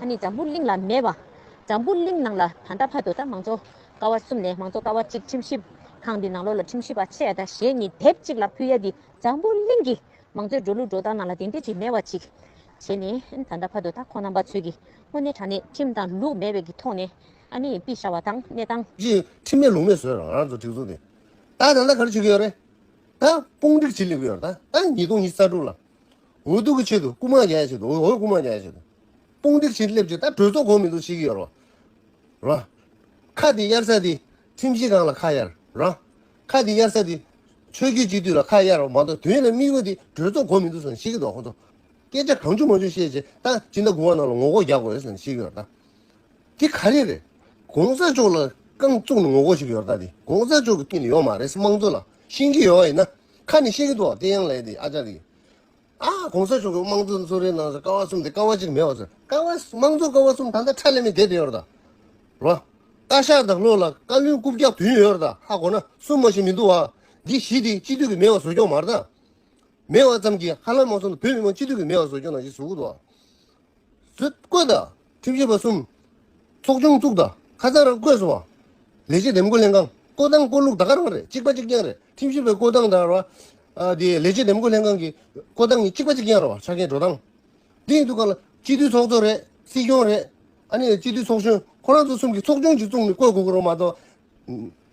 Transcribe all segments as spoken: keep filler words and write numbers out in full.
ཨ་ནི་འཛམ་བུ་གླིང་ལ་མེད་པ། འཛམ་བུ་གླིང་ནང་ལ་ད་ལྟ་བར་དུ་ད་མང་གཙོ་ཀ་བ་གསུམ་ནས་མང་གཙོ་ཀ་བ་གཅིག་ཁྲིམས་ཞིབ་ཁང་འདི་ནང་ལོགས་ལ་ཁྲིམས་ཞིབ་པ་ཆེ་ཡ་དང་གཞན་གཉིས་དེབ་གཅིག་ལ་ཕུལ་ཡ་འདི་འཛམ་བུ་གླིང་གི་མང་གཙོའི་འགྲོ་ལུགས་འགྲོ་སྟངས་ནང་ལ་དེ་འདྲ་ཅིག་མེད་པ་ཅིག་བྱས་ནས་ད་ལྟ་བར་དུ་ད་ཁོང་རྣམ་པ་ཚོས་ཀྱི་དངོས་གནས་དྲང་གནས་ཁྲིམས་དང་ལུགས་མེད་པའི་གི་ཐོག་ནས་ཨ་ནི་ཕུད་བཞག་པ་དང་གནས་སྟངས། ཅི་ཁྲིམས་མེད་ལུགས་མེད་བཟོས་རང་རང་ཚོ་སྒྲིག་འཛུགས་དེ། ད་ད་ལྟ་ག་རེ་བྱེད་ཀྱི་ཡོད་རེད། ད་དཔུང་སྒྲིག་བྱེད་ལེགས་ཡོད་རེད། ད་ད་ཉིས་སྟོང་ཉི་ཤུ་རྩ་དྲུག་ལ། འོས་བསྡུ་གི་ཆེད་དུ་རྐུ་མ་རྒྱག་ཡ་ཆེད་དུ། འོས་འོས་རྐུ་མ་རྒྱག་ཡ་ཆེད་དུ། དཔུང་སྒྲིག་བྱེད་སླེབས་ཀྱི་ད་གྲོས་ཚོགས་གོ་མི་འདུག་ཤེས་ཀྱི་ཡོད་རེད་བ། ར། ཁ་དེ་གཡར་ས་དེ་ཁྲིམས་ཞིབ་ཁང་ལ་ཁ་གཡར་ར། ཁ་དེ་གཡར་ས་དེ་ཆོས་བརྒྱུད་སྤྱི་འཐུས་ལ་ཁ་གཡར་བ་མ་གཏོགས་དོན་ལ་དམིགས་ཡུལ་དེ་གྲོས་ཚོགས་གོ་མི་འདུག་ཟེར་ནས་ཤེས་ཀྱི་འདུག་ཁོ་ཚོ། སྐད་ཆ་གང་བྱུང་མང་བྱུང་བཤད་བྱས་ད་སྤྱི་ཟླ་དགུ་པ་ནང་ལ་ངོ་རྒོལ་རྒྱག་དགོས་ཟེར་ནས་ཤེས་ཀྱི་ཡོད་ད། དེ་ག་རེ་རེད། གོང་ས་མཆོག་ལ་རྐང་བཙུགས་ནས་ངོ་རྒོལ་བྱེད་ཀྱི་ཡོད་ད་དེ་གོང་ས་མཆོག་གི་དཀྱིལ་ནས་ཡོད་མ་རེད། དམངས་གཙོ་ལ་ཤེས་ཀྱི་ཡོད་པ་ཡིན་ན་ཁ་ནས་བཤད་ཀྱི་འདུག་བ། དེ་ཡང་ལས་དེ་ཨ་ཅག་དེ། ཨ་གོང་ས་མཆོག་གིས་དམངས་གཙོ་གཙོ་རེད་གནང་ཟེར། ཀ་བ་གསུམ་དེ་ཀ་བ་གཅིག་མེད་པ་ཟེར། ཀ་བ་དམངས་གཙོ་ཀ་བ་གསུམ་ད་ལྟ་ཁྲ་ལམ་མེ་བསྡད་དེ་ཡོད་རེད་ད། རོ། བཀའ་ཤག་དང་ལོག་ལ་བཀའ་བློན་རྐུབ་བཀྱག་བདུན་ཡོད་རེད་ད། ཧ་གོ་ན་གསུམ་མ་ཞིག་མི་འདུག་བ། འདི་བཞི་དེ་སྤྱི་འཐུས་ཀྱི་མེད་པ་བཟོ་སྐྱོང་མ་རེད་ད། མེད་པ་ཙམ་གྱིས་ཧ་ལམ་མ་སོང་ན་བོད་མི་མང་སྤྱི་འཐུས་ཀྱི་མེད་པ་བཟོ་སྐྱོང་ནང་བཞིན་བཟོ་གི་འདུག་བ། ཟོས་བཀོད་ད། ཁྲིམས་ཞིབ་པ་གསུམ། ཚོགས་ཆུང་བཙུགས་ད། ཁ་སང་རང་བཀོད་སོང་བ། ལས་བྱེད་འདེམས་བསྐོ་ལྷན་ཁང་བསྐོ་སྟངས་བསྐོ་ལུགས་ད་ག་རང་རེད། གཅིག་པ་གཅིག་རྐྱང་རེད། ཁྲིམས་ཞིབ་པའི་བསྐོ་སྟངས་དང་ར། ཨ་དེ་ལས་བྱེད་འདེམས་བསྐོ་ལྷན་ཁང་གི་བསྐོ་སྟངས་གཉིས་གཅིག་པ་གཅིག་རྐྱང་རེད་བ། ཆ་རྐྱེན་འགྲོ་སྟངས། དེ་ཡིན་དུས་གང་ལ་སྤྱི་འཐུས་ཚོགས་གཙོ་རེད། སྲིད་སྐྱོང་རེད། ཨ་ནི་སྤྱི་འཐུས་ཚོགས་གཞོན་ཁོ་རང་ཚོ་གསུམ་གྱི་ཚོགས་ཆུང་གཅིག་བཙུགས་ནས་བསྐོ་དགོས་ཀྱི་རེད་མ་གཏོགས།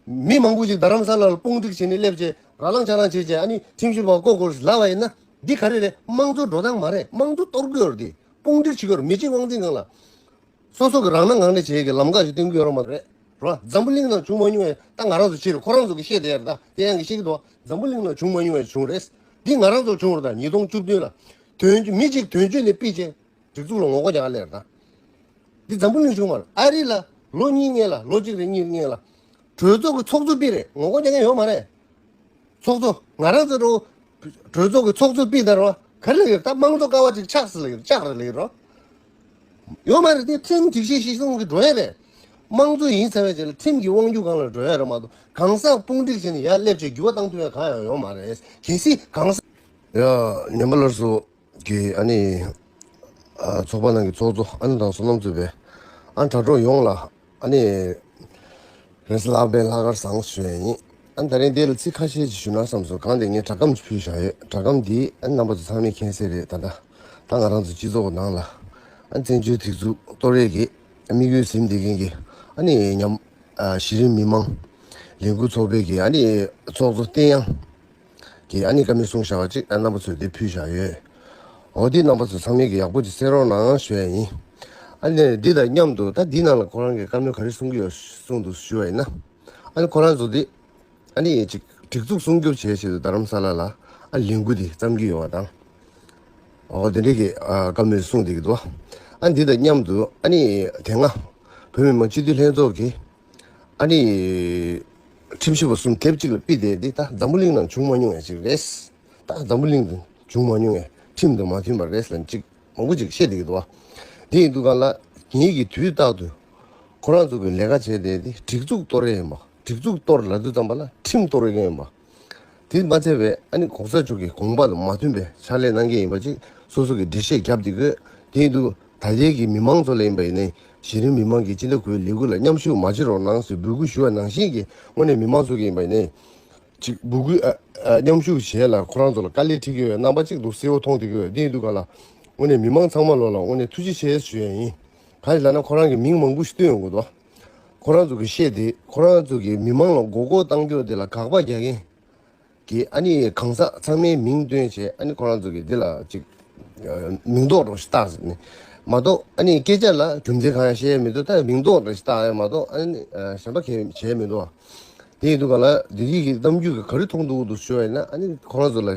མི་མང་པོ་ཞིག་རྡ་རམ་ས་ལ་ལ་དཔུང་སྒྲིག་བྱས་ནས་སླེབས་བྱས་ར་ལངས་ཆ་ལངས་བྱས་བྱས་ཨ་ནི་ཁྲིམས་ཞིབ་པ་བསྐོ་དགོས་ལབ་པ་ཡིན་ན་འདི་ག་རེ་རེད། དམངས་གཙོ་འགྲོ་སྟངས་མ་རེད། དམངས་གཙོ་གཏོར་གི་ཡོད་རེད། དེ་དཔུང་སྒྲིག་བྱེད་ཀྱི་ཡོད་རེད། མི་གཅིག་དབང་འཛིན་སྒང་ལ། སོ་སོ་གི་རང་སྣང་ངང་ནས་བྱེད་ཀྱི་ལམ་ཁ་ཞིག་སྟོན་གྱི་ཡོད་རེད་མ་རེད། རོ། འཛམ་བུ་གླིང་ནང་བྱུང་མ་མྱོང་བའི་ད་ང་རང་ཚོ་ཕྱིར་ཁོ་རང་ཚོ་གི་བཤད་བསྡད་ཡ་རེད་ད། དེ་ཡང་གི་བཤད་ཀྱི་འདུག་འཛམ་བུ་གླིང་ནང་བྱུང་མ་མྱོང་བའི་བྱུང་རེད། འདི་ང་རང་ཚོ་བྱུང་རེད་ད། ཉིས་སྟོང་བཅུ་བདུན་ལ། དོན་མི་གཅིག་དོན་གཅོད་ནས་ཕུད་བྱས། སྒྲིག་འཛུགས་ལ་ངོ་རྒོལ་རྒྱག་ལེར་ད། འདི་འཛམ་བུ་གླིང་བྱུང་བ་རེད། ཨ་རི་ལ་ལོ་གཉིས་སྔོན་ལ་ལོ་གཅིག་རེད་གཉིས་སྔོན་ལ། གྲོས་ཚོགས་ཀྱི་ཚོགས་གཙོ་པི་རེད། ངོ་རྒོལ་རྒྱག་མཁན་ཡོད་མ་རེད། ཚོགས་གཙོ་ང་རང་ཚོ་འགྲོ། གྲོས་ཚོགས་ཀྱི་ཚོགས་གཙོ་པི་ད་རོ་ག་རེ་ལ་ཡོད་ད། དམངས་གཙོ་ཀ་བ་ཅིག་ཆགས་སི་ལ་ཡོད་ཆགས་རེད་ལ་ཡོད་རོ། ཡོད་མ་རེད། དེ་ཁྲིམས་སྒྲིག་གཞི་གཞི་བཟུང་གི་འགྲོ་ཡ་རེད། དམངས་གཙོ་ཡིན་ཚར་བའི་རྗེས་ལ་ཁྲིམས་ཀྱི་དབང་སྒྱུར་སྒང་ལ་འགྲོ་ཡ་རེད་མ་གཏོགས་གང་ཟག་དཔུང་སྒྲིག་བྱས་ནས་ཡར་སླེབས་བྱས་འགྱུར་བ་བཏང་ཐུབ་ཡ་གང་ཡང་ཡོད་མ་རེད། གལ་སྲིད་གང་ཟག་ཡ་ཉན་པ་ལར་སོ། གི་ཨ་ནི། ཨ་ཚོགས་པ་ནང་གི་ཚོགས་གཙོ་ཨ་ནི་དང་བསོད་ནམས་གཙོས་པའི་ཨ་དྲ་གྲོགས་ཡོངས་ལ་ཨ་ནི། རེས་གཟའ་ལྷག་པའི་ལྷག་དཀར་བཟང་ཞུ་ཡ་ཡིན། ཨ་ནི་ད་རིང་འདི་ལ་ཚིག་ཁ་ཤས་ཅིག་ཞུ་ན་བསམ་སོང་། གང་དེ་ངས་སྒྲ་སྒམ་ཅིག་ཕུལ་བཞག་ཡོད། སྒྲ་སྒམ་འདི་ཨ་ནི་རྣམ་པ་ཚོ་ཚང་མས་མཁྱེན་གསལ་རེད། ད་ལྟ་ད་ང་རང་ཚོ་སྤྱི་ཚོགས་ནང་ལ་ཨ་ནི་བཙན་བྱོལ་སྒྲིག་འཛུགས་གཏོར་ཡས་ཀྱི་དམིགས་ཡུལ་ཟིན་བསྡད་མཁན་གྱི་ཨ་ནི་ཉམས་ཨ་གཞི་རིམ་མི་མང་ལས་འགུལ་ཚོགས་པའི་གི་ཨ་ནི་ཚོགས་གཙོ་བསྟན་དབྱངས། གི་ཨ་ནི་བཀའ་མོལ་གསུངས་བཞག་པ་ཅིག་ཨ་རྣམ་པ་ཚོས་དེ་ཕུལ་བཞག་ཡོད། འོ་དེ་རྣམ་པ་ཚོ་ཚང་མས་ཀྱི་ཡག་པོ་ཅིག་གསན་རོགས་གནང་ཞུ་ཡ་ཡིན། ཨ་ནི་འདི་དང་མཉམ་དུ་ད་འདི་ནང་ལ་ཁོ་རང་གིས་བཀའ་མོལ་ག་རེ་གསུང་གི་ཡོད་གསུངས་འདུག་ཞུ་བ་ཡིན་ན། ཨ་ནི་ཁོ་རང་ཚོ་འདི་ཨ་ནི་ཅིག་སྒྲིག་འཛུགས་སྲུང་སྐྱོབ་བྱེད་ཆེད་དུ་རྡ་རམ་ས་ལ་ལ་ཨ་ལས་འགུལ་འདི་བརྩམས་ཀྱི་ཡོད་པ་དང་། འོ་དེ་འདྲའི་གི་ཨ་བཀའ་མོལ་གསུངས་བསྡད་ཀྱི་འདུག་ཨ་འདི་དང་མཉམ་དུ་ཨ་ནི་དེ་སྔ་བོད་མི་མང་སྤྱི་འཐུས་ལྷན་ཚོགས་ཀྱིས། ཨ་ནི། ཁྲིམས་ཞིབ་པ་གསུམ་དེབ་གཅིག་ལ་ཕུད་བསྡད་དེ་ད་འཛམ་བུ་གླིང་ནང་བྱུང་མ་མྱོང་ཡ་ཅིག་རེད། ད་འཛམ་བུ་གླིང་དུ་བྱུང་མ་མྱོང་ཡ་ཁྲིམས་དང་མ་མཐུན་པ་རེད་ཟེར་ཅིག་མང་པོ་ཅིག་བཤད་བསྡད་ཀྱི་འདུག་བ། དེ་ཡིན་དུས་གང་ལ་ངེད་ཀྱི་དུས་རྟག་ཏུ་ཁོ་རང་ཚོ་གི་ལས་ཀ་བྱས་བསྡད་དེ་སྒྲིག་འཛུགས་གཏོར་ཡ་ཡིན་པ། སྒྲིག་འཛུགས་གཏོར་ལབ་དུས་ཙམ་པ་ལ་ཁྲིམས་གཏོར་ཡ་ཡིན་པ། དེ་མ་ཚད་པའི་ཨ་ནི་གོང་ས་མཆོག་གི་དགོངས་པ་དང་མ་མཐུན་པའི་ཕྱག་ལས་གནང་མཁན་ཡིན་པ་ཅིག་སོ་སོ་གི་འགྲེལ་བཤད་བརྒྱབ་བསྡད་དགོས། དེ་ཡིན་དུས་ད་ལྟའི་གི་མི་མང་ཚོ་ལ་ཡིན་པ་ཡིན་ནའི་གཞི་རིམ་མི་མང་གིས་སྤྱི་ཟླ་དགུ་པའི་ལས་འགུལ་ལ་མཉམ་ཞུགས་མ་བྱེད་རོགས་གནང་ཟེར་འབོད་སྐུལ་ཞུ་བ་ནང་བཞིན་གྱི་དངོས་གནས་མི་མང་ཚོ་གིས་ཡིན་པ་ཡིན་ནའི་ཅིག་འབོད་སྐུལ་ཨ་ཨ་མཉམ་ཞུགས་བྱས་ལ་ཁོ་རང་ཚོ་ལ་དཀའ་ལས་འཕྲད་ཀྱི་ཡོད་རྣམ་པ་ཅིག་འདུག་གསལ་བོ་མཐོང་བསྡད་ཀྱི་ཡོད། དེ་ཡིན་དུས་གང་ལ་དངོས་གནས་མི་མང་ཚང་མ་ལོ་ལ་དངོས་གནས་ཐུགས་རྗེ་ཆེ་ཞུ་ཡ་ཡིན། གང་ཡིན་ལབ་ན་ཁོ་རང་གི་མིང་མང་པོ་ཞིག་བཏོན་ཡོང་གི་འདུག་ཁོ་རང་ཚོ་གི་བཤད་དེ་ཁོ་རང་ཚོ་གི་མི་མང་ལ་མགོ་སྐོར་བཏང་རྒྱུ་དེ་ལ་དགག་པ་རྒྱག་མཁན་གྱི་ཨ་ནི་གང་ཟག་ཚང་མའི་མིང་བཏོན་བྱས་ཨ་ནི་ཁོ་རང་ཚོ་གི་འདི་ལ་ཅིག་མིང་འདོགས་རོགས་ཞིག་བཏགས་ཟེར་ནས་མ་གཏོགས་ཨ་ནི་སྐད་ཆ་ལ་རྒྱུ་མཚན་གང་ཡང་བཤད་ཡ་མི་འདུག་ད་མིང་འདོགས་རོགས་ཞིག་བཏགས་ཡ་མ་གཏོགས་ཨ་ནི་གཞན་པ་གང་ཡང་བྱས་མི་འདུག་དེ་ཡིན་དུས་གང་ལ་འདི་གི་གི་གཏམ་རྒྱུད་ཀྱི་ག་རེ་མཐོང་འདུག་འདུག་ཞུ་བ་ཡིན་ན་ཨ་ནི་ཁོ་རང་ཚོ་ལ་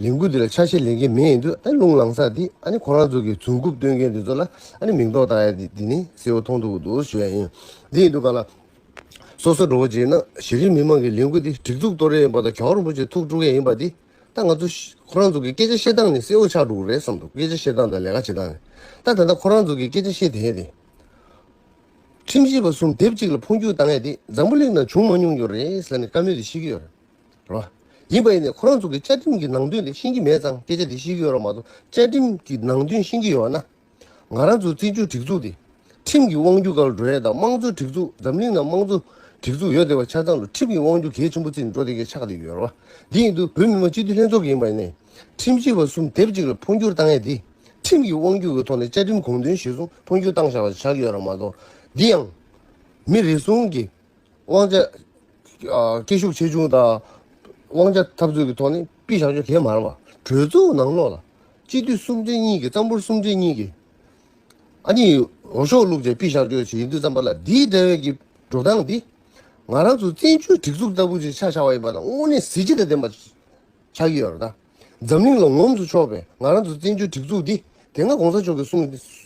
ལས་འགུལ་འདི་ལ་ཆ་ཤས་ལེན་མཁན་མེད་ཡིན་དུས་ཨ་ནི་རླུང་ལངས་ས་འདི་ཨ་ནི་ཁོ་རང་ཚོ་གི་རྫུན་རྐུབ་སྟོན་མཁན་འདི་ཚོ་ལ་ཨ་ནི་མིང་འདོགས་བཏང་ཡ་འདི་འདི་ནི་གསལ་བོ་མཐོང་འདུག་འདུག་ཞུ་ཡ་ཡིན། འདི་ཡིན་དུས་གང་ལ་སོ་སོ་འགྲོ་བ་བྱས་ན་གཞི་རིམ་མི་མང་གི་ལས་འགུལ་འདི་སྒྲིག་འཛུགས་གཏོར་ཡ་ཡིན་པ་དང་རྒྱལ་བ་རིན་པོ་ཆེ་ཐུགས་དཀྲུག་ཡ་ཡིན་པ་འདི་ད་ང་ཚོ་ཁོ་རང་ཚོ་གི་སྐད་ཆ་བཤད་སྟངས་ནི་གསལ་བོ་ཆགས་འགྲོ་གི་རེད་བསམ་འདུག་སྐད་ཆ་བཤད་སྟངས་དང་ལས་ཀ་བྱེད་སྟངས་ནི་ད་ད་ལྟ་ཁོ་རང་ཚོ་གི་སྐད་ཆ་བཤད་དེ་དེ། ཁྲིམས་ཞིབ་པ་གསུམ་དེབ་གཅིག་ལ་འཕོ་འགྱུར་བཏང་ཡ་དེ་འཛམ་བུ་གླིང་ནང་བྱུང་མ་མྱོང་རྒྱུ་རེད་ཟེར་ནས་བཀའ་མོལ་དེ་བཤད་ཀྱི་ཡོད་རེད། རེད་བ། ཡིན་པ་ཡིན་ནའི་ཁོ་རང་ཚོ་གི་བཅའ་ཁྲིམས་ཀྱི་ནང་དོན་དེ་ཤེས་ཀྱི་མེད་ཙང་སྐད་ཆ་དེ་བཤད་ཀྱི་ཡོད་རེད་མ་གཏོགས་བཅའ་ཁྲིམས་ཀྱི་ནང་དོན་ཤེས་ཀྱི་ཡོད་ན། ང་རང་ཚོ་བཙན་བྱོལ་སྒྲིག་འཛུགས་དེ་ཁྲིམས་ཀྱི་དབང་སྒྱུར་སྒང་ལ་འགྲོ་ཡས་དང་། དམངས་གཙོའི་སྒྲིག་འཛུགས། འཛམ་གླིང་ནང་དམངས་གཙོ་སྒྲིག་འཛུགས་ཡོད་བསྡད་པ་ཆ་ཚང་ལ་ཁྲིམས་ཀྱི་དབང་སྒྱུར་གལ་ཆེན་པོ་བརྩིས་ནས་འགྲོ་བསྡད་མཁན་ཆགས་བསྡད་ཡོད་རེད་བ། འདི་ཡིན་དུས་བོད་མི་མང་སྤྱི་འཐུས་ལྷན་ཚོགས་ཀྱི་ཡིན་པ་ཡིན་ནའི། ཁྲིམས་ཞིབ་པ་གསུམ་དེབ་གཅིག་ལ་འཕོ་འགྱུར་བཏང་ཡས་དེ། ཁྲིམས་ཀྱི་དབང་སྒྱུར་གྱི་ཐོག་ནས་བཅའ་ཁྲིམས་དགོངས་དོན་གཞིར་བཟུང་འཕོ་འགྱུར་བཏང་བཞག་པ་ཆགས་ཀྱི་ཡོད་རེད་མ་གཏོགས། འདི་ཡང་མི་རེ་ཟུང་གི་དབང་ཆ། ཨ། སྐད་ཤུགས་ཆེ་ཆུང་དང་། དབང་ཆ་འཐབ་རྩོད་ཀྱི་ཐོག་ནས་ཕུད་བཞག་རྒྱུ་གལ་མ་རེད་བ། གྲོས་ཚོགས་ནང་ལོགས་ལ་སྤྱི་འཐུས་གསུམ་བཅུ་གཉིས་ཀྱིས། རྩ་འབོར་གསུམ་བཅུ་གཉིས་ཀྱིས། ཨ་ནི་འོས་ཤོག་བླུགས་བྱས་ཕུད་བཞག་རྒྱུ་ཞིག་ཡིན་དུས་ཙམ་པ་ལ། འདིའི་འབྲེལ་བའི་གི་འགྲོ་སྟངས་འདི་ང་རང་ཚོ་བཙན་བྱོལ་སྒྲིག་འཛུགས་ལྟ་བུ་ཞིག་ཆ་བཞག་པ་ཡིན་པ་ན་དངོས་གནས་གཟི་བརྗིད་དང་ལྡན་པ་ཆགས་ཀྱི་ཡོད་རེད་ད། འཛམ་གླིང་ལ་ངོམ་དུ་ཆོག་པའི་ང་རང་ཚོ་བཙན་བྱོལ་སྒྲིག་འཛུགས་འདི། དེ་སྔ་གོང་ས་མཆོག་གིས་གསུང་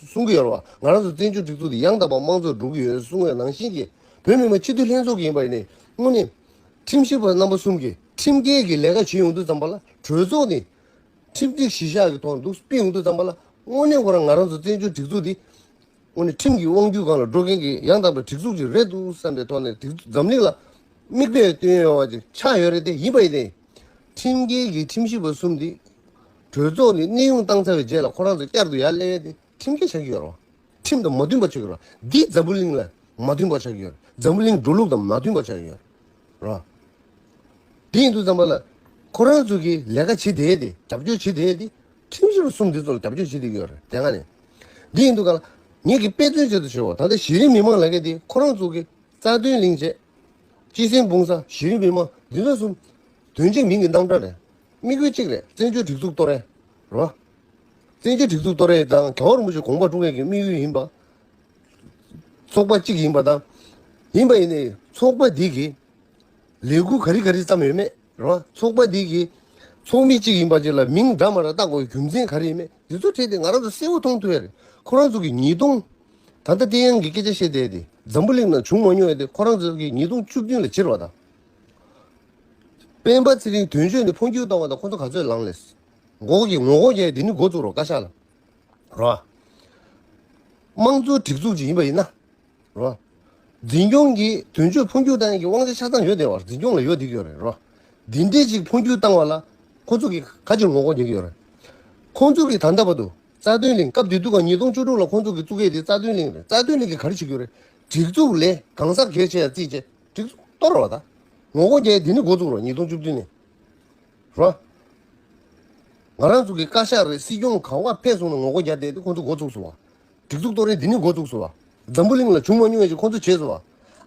གསུང་གི་ཡོད་རེད་བ། ང་རང་ཚོ་བཙན་བྱོལ་སྒྲིག་འཛུགས་འདི་ཡང་དག་པ་དམངས་གཙོར་འགྲོ་གི་ཡོད་གསུང་བའི་ནང་བཞིན་གྱི། བོད་མི་མང་སྤྱི་འཐུས་ལྷན་ཚོགས་ཀྱི་ཡིན་པ་ཡིན་ནའི། དངོས་གནས་ཁྲིམས་ཞིབ་པ་རྣམ་པ་གསུམ་གྱིས་ཁྲིམས་འགལ་གྱི་ལས་ཀ་བྱེད་ཡོང་དུས་ཙམ་པ་ལ། གྲོས་ཚོགས་ནས་ཁྲིམས་སྒྲིག་གཞི་བཞག་གི་ཐོག་འདུག་སྤེལ་ཡོང་དུས་ཙམ་པ་ལ། དངོས་གནས་ཁོ་རང་ང་རང་ཚོ་བཙན་བྱོལ་སྒྲིག་འཛུགས་འདི། དངོས་གནས་ཁྲིམས་ཀྱི་དབང་སྒྱུར་སྒང་ལ་འགྲོ་མཁན་གྱི་ཡང་དག་པའི་སྒྲིག་འཛུགས་ཅིག་རེད་འདུག་བསམ་པའི་ཐོག་ནས། སྒྲིག་འཛུགས་འཛམ་གླིང་ལ་མིག་དཔེ་སྟོན་ཡོང་བ་ཅིག་ཆགས་ཡོད་རེད་དེ། ཡིན་པ་ཡིན་ནའི། ཁྲིམས་འགལ་གྱི་ཁྲིམས་ཞིབ་པ་གསུམ་འདི་གྲོས་ཚོགས་ནས་གནས་དབྱུང་བཏང་ཚར་བའི་རྗེས་ལ་ཁོ་རང་ཚོ་བསྐྱར་དུ་ཡར་སླེབས་ཡས་དེ་ཁྲིམས་འགལ་ཆགས་ཀྱི་ཡོད་རེད་བ། ཁྲིམས་དང་མ་མཐུན་པ་ཆགས་ཀྱི་ཡོད་རེད་བ། འདི་འཛམ་བུ་གླིང་ལ་མ་མཐུན་པ་ཆགས་ཀྱི་ཡོད་རེད། འཛམ་བུ་གླིང་འགྲོ་ལུགས་དང་མ་མཐུན་པ་ཆགས་ཀྱི་ཡོད་རེད་བ། དེ་ཡིན་དུས་ཙམ་པ་ལ། ཁོ་རང་ཚོ་གིས་ལས་ཀ་བྱེད་བསྡད་དེ། རྒྱབ་སྐྱོར་བྱེད་བསྡད་དེ། ཁྲིམས་ཞིབ་པ་གསུམ་འདི་ཚོ་ལ་རྒྱབ་སྐྱོར་བྱེད་བསྡད་ཀྱི་ཡོད་རེད། དེ་སྔ་ནས། འདི་ཡིན་དུས་ག་ལ། ངེད་ཀྱིས་དཔེ་མཚོན་ཆེད་དུ་ཞུ་བ། ད་ལྟ་གཞི་རིམ་མི་མང་ལབ་མཁན་དེ་ཁོ་རང་ཚོ་གི། རྩ་དོན་གླེང་བྱེད། སྤྱི་སེམས་སྤུངས་ས། གཞི་རིམ་མི་མང་འདི་ཚོ་གསུམ། དོན་གཅིག་མིང་གི་རྣམ་གྲངས་རེད། དམིགས་ཡུལ་གཅིག་རེད། བཙན་བྱོལ་སྒྲིག་འཛུགས་གཏོར་ཡས་རེད་བ། བཙན་བྱོལ་སྒྲིག་འཛུགས་གཏོར་ཡས་དང་རྒྱལ་བ་རིན་པོ་ཆེ་དགོངས་པ་སྒྲུབ་ཡས་ཀྱི་དམིགས་ཡུལ་ཡིན་པ། ཚོགས་པ་གཅིག་ཡིན་པ་དང་། ཡིན་པ་ཡིན་ནའི་ཚོགས་པ་འདི་གིས་ལས་འགུལ་ག་རེ་ག་རེ་བརྩམས་ཡོད་མེད་རེད་བ། ཚོགས་པ་འདི་གིས་ཚོགས་མི་གཅིག་ཡིན་པ་ཅིག་ལ་མིང་འདྲ་མི་འདྲ་བཏགས་དགོས་རྒྱུ་མཚན་ག་རེ་ཡིན་མེད། འདི་ཚོ་ཁྲིད་དེ་ང་རང་ཚོ་གསལ་པོ་མཐོང་ཐུབ་ཡ་རེད། ཁོ་རང་ཚོ་གི་ཉིས་སྟོང་། ད་ལྟ་བསྟན་དབྱངས་ཀྱིས་སྐད་ཆ་བཤད་བསྡད་དེ་འཛམ་བུ་གླིང་ནང་བྱུང་མ་མྱོང་ཡ་དེ་ཁོ་རང་ཚོ་གི་ཉིས་སྟོང་བཅུ་བདུན་ལ་བྱེད་རོགས་དང་། སྤེན་པ་ཚེ་རིང་དོན་གཅོད་ནས་འཕོ་འགྱུར་བཏང་བ་དང་ཁོ་ཚོ་ག་ཚོད་ལངས་ལས། ངོ་རྒོལ་གྱི་ངོ་རྒོལ་རྒྱག་འདི་ནི་འགོ་བཙུགས་རོགས། བཀའ་ཤག་ལ། རོ། དམངས་གཙོའི་སྒྲིག་འཛུགས་ཅིག་ཡིན་པ་ཡིན་ན། རོ། འཛིན་སྐྱོང་གིས་དོན་གཅོད་འཕོ་འགྱུར་བཏང་ཡག་གི་དབང་ཆ་ཆ་ཚང་ཡོད་བསྡད་པ། འཛིན་སྐྱོང་ལ་ཡོད་བསྡད་ཀྱི་ཡོད་རེད། རོ། འདི་འདྲས་ཅིག་འཕོ་འགྱུར་བཏང་བ་ལ་ཁོ་ཚོ་གིས་ག་ཅིག་ངོ་རྒོལ་རྒྱག་གི་ཡོད་རེད། ཁོ་ཚོ་གིས་ད་ལྟ་བར་དུ་རྩ་དོན་གླིང་སྐབས་དེ་དུས་ཀ་ཉིས་སྟོང་བཅུ་དྲུག་ལ་ཁོ་ཚོ་གིས་བཙུགས་ཡས་དེ་རྩ་དོན་གླིང་རེད། རྩ་དོན་གླིང་གིས་ག་རེ་བྱེད་ཀྱི་ཡོད་རེད། སྒྲིག་འཛུགས་ལས་གང་ཟག་གལ་ཆེ་ཡ་བརྩིས་བྱས་སྒྲིག་འཛུགས་གཏོར་བ་དང་། ངོ་རྒོལ་རྒྱག་ཡས་འདི་ནི་འགོ་བཙུགས་རོགས། ཉིས་སྟོང་བཅུ་བདུན་ནས། རོ། ང་རང་ཚོ་གི་བཀའ་ཤག་རེད། སྲིད་སྐྱོང་ག་པར་ཕེབས་སོང་ན་ངོ་རྒོལ་རྒྱག་བསྡད་དེ་ཁོ་ཚོ་འགོ་བཙུགས་སོང་བ། སྒྲིག་འཛུགས་གཏོར་རེས་འདི་ནི་འགོ་བཙུགས་སོང་བ། འཛམ་བུ་གླིང་ལ་བྱུང་མ་མྱོང་བའི་ཅིག་ཁོ་ཚོ་བྱས་སོང་བ།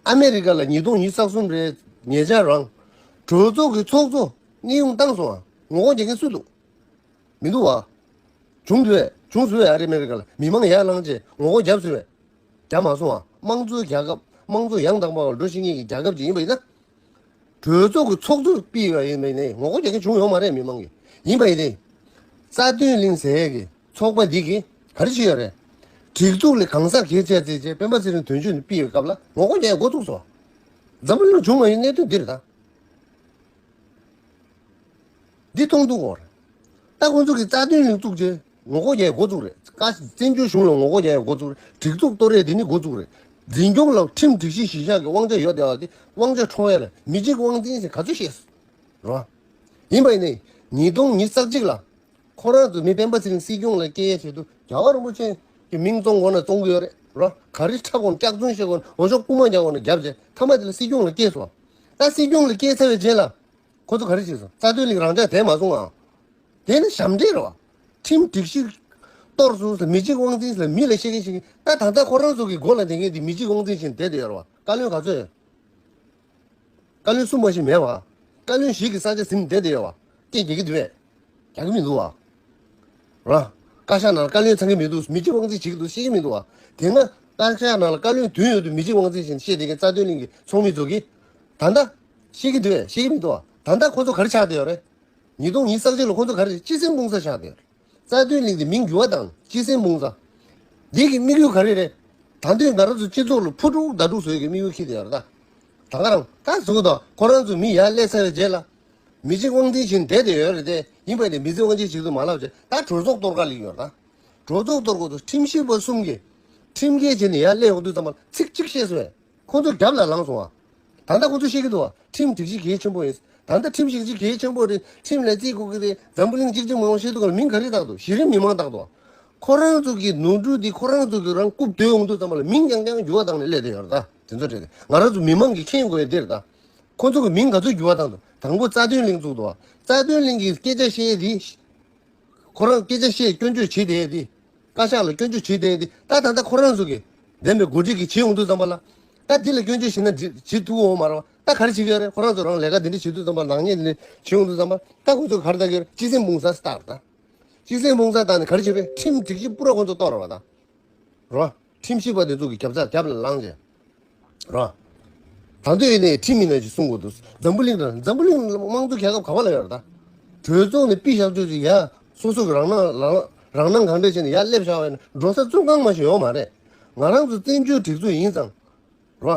ཨ་མེ་རི་ཀ་ལ་ཉིས་སྟོང་ཉི་ཤུ་རྩ་གསུམ་རེད། ཉེ་ཆར་རང་གྲོས་ཚོགས་ཀྱི་ཚོགས་གཙོ་གནས་དབྱུང་བཏང་སོང་བ། ངོ་རྒོལ་རྒྱག་མཁན་སུ་འདུག་མི་འདུག་བ། བྱུང་འདུག་བས། བྱུང་སོང་བས། ཨ་རི་ཨ་མེ་རི་ཀ་ལ་མི་མང་ཡར་ལངས་བྱས་ངོ་རྒོལ་བརྒྱབ་སོང་བས། བརྒྱབ་མ་སོང་བ། དམངས་གཙོའི་རྒྱལ་ཁབ། དམངས་གཙོ་ཡང་དག་པ་འགྲོ་ཤེས་མཁན་གྱི་རྒྱལ་ཁབ་ཅིག་ཡིན་པ་ཡིན་ན། གྲོས་ཚོགས་ཀྱི་ཚོགས་གཙོ་ཕུད་པ་ཡིན་པ་ཡིན་ནའི་ངོ་རྒོལ་རྒྱག་མཁན་བྱུང་ཡོད་མ་རེད། མི་མང་གིས། ཡིན་པ་ཡིན་ནའི། རྩ་དོན་གླིང་ཟེར་ཡས་ཀྱི་ཚོགས་པ་འདི་གིས་ག་རེ་བྱས་ཡོད་རེད། སྒྲིག་འཛུགས་ལས་གང་ཟག་གལ་ཆེ་བརྩིས་བྱས་སྤེན་པ་ཚེ་རིང་དོན་གཅོད་ནས་ཕུད་པའི་སྐབས་ལ་ངོ་རྒོལ་རྒྱག་ཡས་འགོ་བཙུགས་སོང་། འཛམ་བུ་གླིང་བྱུང་མ་ཡིན་གནད་དོན་འདི་རེད་ད། འདི་མཐོང་ཐུབ་ཀྱི་ཡོད་རེད། ད་ཁོང་ཚོ་གིས་རྩ་དོན་གླིང་བཙུགས་རྗེས་ངོ་རྒོལ་རྒྱག་ཡས་འགོ་བཙུགས་རེད། བཀའ་བཙན་བྱོལ་གཞུང་ལ་ངོ་རྒོལ་རྒྱག་ཡས་འགོ་བཙུགས་རེད། སྒྲིག་འཛུགས་གཏོར་ཡས་འདི་ནི་འགོ་བཙུགས་རེད། འཛིན་སྐྱོང་ལ་ཁྲིམས་སྒྲིག་གཞི་གཞི་བཞག་གི་དབང་ཆ་ཡོད་བསྡད་པ་དེ་དབང་ཆ་འཕྲོག་ཡས་ལ་མི་གཅིག་དབང་འཛིན་ཟེར་ག་ཚོད་བཤད་སོང་། རེད་བ། ཡིན་པ་ཡིན་ནའི་ཉིས་སྟོང་ཉི་ཤུ་རྩ་གཅིག་ལ་ཁོ་རང་ཚོ་མི་སྤེན་པ་ཚེ་རིང་སྲིད་སྐྱོང་ལ་སྐྱེལ་ཡས་ཆེད་དུ་རྒྱལ་བ་རིན་པོ་ཆེ་གི་མིང་བཙོང་དགོས་ན་བཙོང་གི་ཡོད་རེད། རེད་བ། ག་རེ་འཁྲབ་དགོས་ན་སྐྱག་རྫུན་བཤད་དགོས་ན་འོས་ཤོག་རྐུན་མ་རྒྱག་དགོས་ན་རྒྱབ་བྱས་མཐའ་མ་དེ་ལ་སྲིད་སྐྱོང་ལ་སྐྱེལ་སོང་། ད་སྲིད་སྐྱོང་ལ་སྐྱེལ་ཚར་བའི་རྗེས་ལ། ཁོ་ཚོ་ག་རེ་བྱས་སོང་། རྩ་དོན་གླིང་རང་འཇགས་བསྡད་མ་སོང་ཨ། དེ་ནི་ཞབས་འདྲེན་རེད་བ། ཁྲིམས་སྒྲིག་གཞི་གཏོར་སོང་ཟེར། མི་གཅིག་དབང་འཛིན་ཟེར་མི་ལ་བཤད་མཁན་བཤད་མཁན། ད་ད་ལྟ་ཁོ་རང་ཚོ་གི་མགོ་ལ་བསྡད་མཁན་དེ་མི་གཅིག་དབང་འཛིན་བྱས་བསྡད་བསྡད་ཡོད་རེད་བ། བཀའ་བློན་ག་ཚོད་ཡོད། བཀའ་བློན་གསུམ་མ་ཞིག་མེད་བ། བཀའ་བློན་བཞི་གི་ས་ཆ་ཟིན་བསྡད་བསྡད་ཡོད་བ། སྐད་རྒྱག་གི་འདུག་བས། རྒྱག་གི་མི་འདུག་བ། ར། བཀའ་ཤག་ནང་ལ་བཀའ་བློན་ཚང་གི་མི་འདུག་མི་གཅིག་དབང་འཛིན་བྱེད་ཀྱི་འདུག་ཤེས་ཀྱི་མི་འདུག་བ། དེ་སྔ་བཀའ་ཤག་ནང་ལ་བཀའ་བློན་དོན་ཡོད་དུས་མི་གཅིག་དབང་འཛིན་བྱས་ནས་བཤད་བསྡད་མཁན་རྩ་དོན་གླིང་གི་ཚོགས་མི་ཚོ་གིས། ད་ལྟ། ཤེས་ཀྱི་འདུག་བས། ཤེས་ཀྱི་མི་འདུག་བ། ད་ལྟ་ཁོ་ཚོ་ག་རེ་ཆགས་བསྡད་ཡོད་རེད། ཉིས་སྟོང་ཉི་ཤུ་རྩ་གཅིག་ལ་ཁོ་ཚོ་ག་རེ་སྤྱི་སེམས་སྤུངས་ས་ཆགས་བསྡད་ཡོད་རེད། རྩ་དོན་གླིང་དེ་མིང་འགྱུར་བ་དང་སྤྱི་སེམས་སྤུངས་ས། འདི་གི་དམིགས་ཡུལ་ག་རེ་རེད། ད་དུང་ང་རང་ཚོ་སྤྱི་ཚོགས་ལ་ཕུ་དཀྲུག་ཟླ་དཀྲུག་བཟོ་ཡས་ཀྱི་དམིགས་ཡུལ་འཁྱེར་བསྡད་ཡོད་རེད་ད། ད་ག་རང་ད་གཟུགས་དང་ཁོ་རང་ཚོ་མི་ཡར་སླེབས་ཚར་བའི་རྗེས་ལ། མི་གཅིག་དབང་འཛིན་བྱས་བསྡད་བསྡད་ཡོད་རེད་དེ། ཡིན་པ་ནི་མི་གཅིག་དབང་འཛིན་བྱེད་དུ་མ་ལབ་བྱས་ད་གྲོས་ཚོགས་གཏོར་ག་སླེབས་ཡོད་རེད་ད། གྲོས་ཚོགས་གཏོར་དགོས་དུས་ཁྲིམས་ཞིབ་པ་གསུམ་གྱིས་ཁྲིམས་འགལ་བྱས་ནས་ཡར་སླེབས་ཡོང་དུས་ཙམ་པ་ཚིག་གཅིག་བཤད་སོང་བས། ཁོང་ཚོ་རྒྱབ་ལ་ལངས་སོང་བ། ད་ལྟ་ཁོང་ཚོ་བཤད་ཀྱི་འདུག་བ། ཁྲིམས་སྒྲིག་གཞི་གལ་ཆེན་པོ་ཡིན། ད་ལྟ་ཁྲིམས་སྒྲིག་གཞི་གལ་ཆེན་པོ་རེད། ཁྲིམས་ལ་བརྩི་དགོས་ཀྱི་རེད། འཛམ་བུ་གླིང་གཅིག་སྒྲིལ་མི་ཡོང་བཤད་འདུག་ག་ལ་མིང་ག་རེ་བཏགས་འདུག་གཞི་རིམ་མི་མང་བཏགས་འདུག་ཁོ་རང་ཚོ་གི་ནོར་འཁྲུལ་འདི་ཁོ་རང་ཚོ་གི་རང་རྐུབ་རྡོལ་འོང་དུས་ཙམ་པ་ལ་མིང་རྐྱང་རྐྱང་འགྱུར་བ་བཏང་ནས་སླེབས་བསྡད་ཡོད་རེད་ད། དེ་ཚོ་རེད། ང་རང་ཚོ་མི་མང་གིས་མཁྱེན་དགོས་ཡ་འདི་རེད་ད། ཁོ་ཚོ་གི་མིང་ག་ཚོད་འགྱུར་བ་བཏང་འདུག་དང་པོ་རྩ་དོན་གླིང་བཙུགས་འདུག་རྩ་དོན་གླིང་གི་སྐད་ཆ་བཤད་ཡ་འདི། ཁོ་རང་སྐད་ཆ་བཤད་སྐྱོན་བརྗོད་བྱེད་བསྡད་ཡ་འདི། བཀའ་ཤག་ལ་སྐྱོན་བརྗོད་བྱེད་བསྡད་ཡ་འདི། ད་ད་ལྟ་ཁོ་རང་ཚོ་གི་འདེམས་པའི་འགོ་ཁྲིད་ཀྱིས་བྱེད་འོང་དུས་ཙམ་པ་ལ། ད་འདི་ལ་སྐྱོན་བརྗོད་བྱེད་ན་འགྲིག་བྱེད་ཐུབ་འོང་མ་རེད་བ། ད་ག་རེ་བྱེད་ཀྱི་ཡོད་རེད། ཁོ་རང་ཚོ་རང་ལས་ཀ་འདི་འདྲ་བྱེད་དུས་ཙམ་པ་ལ་ནག་ཉེས་འདི་འདྲ་བྱེད་འོང་དུས་ཙམ་པ་ད་ཁོ་ཚོ་ག་རེ་ལྟ་གི་ཡོད་རེད། སྤྱི་སེམས་སྤུངས་ས་སྟག་ད། སྤྱི་སེམས་སྤུངས་ས་ད་ནི་ག་རེ་བྱེད་པས། ཁྲིམས་སྒྲིག་གཞི་པུ་ར་ཁོ་ཚོ་གཏོར་བ་ད། རོ། ཁྲིམས་ཞིབ་པ་དེ་ཚོ་གི་རྒྱབ་རྩ་རྒྱབ་ལ་ལངས་བྱས། རོ། ད་འདོད་ཡིན་ནའི་ཁྲིམས་ཡིན་ན་ཅིག་སྲུང་དགོས་འདུག་འཛམ་བུ་གླིང་དང་འཛམ་བུ་གླིང་དམངས་གཙོ་རྒྱལ་ཁབ་ག་བ་ལ་ཡོད་རེད་ད། གྲོས་ཚོགས་ནས་ཕུད་བཞག་ཆོག་ཅིག་ཡ། སོ་སོ་གི་རང་སྣང་རང་རང་སྣང་གང་འདྲ་བྱས་ནས་ཡར་སླེབས་བཞག་པ་ཡིན་ན་འགྲོ་ས་བཙོན་ཁང་མ་ཞིག་ཡོད་མ་རེད། ང་རང་ཚོ་བཙན་བྱོལ་སྒྲིག་འཛུགས་ཡིན་ཙང་། རོ།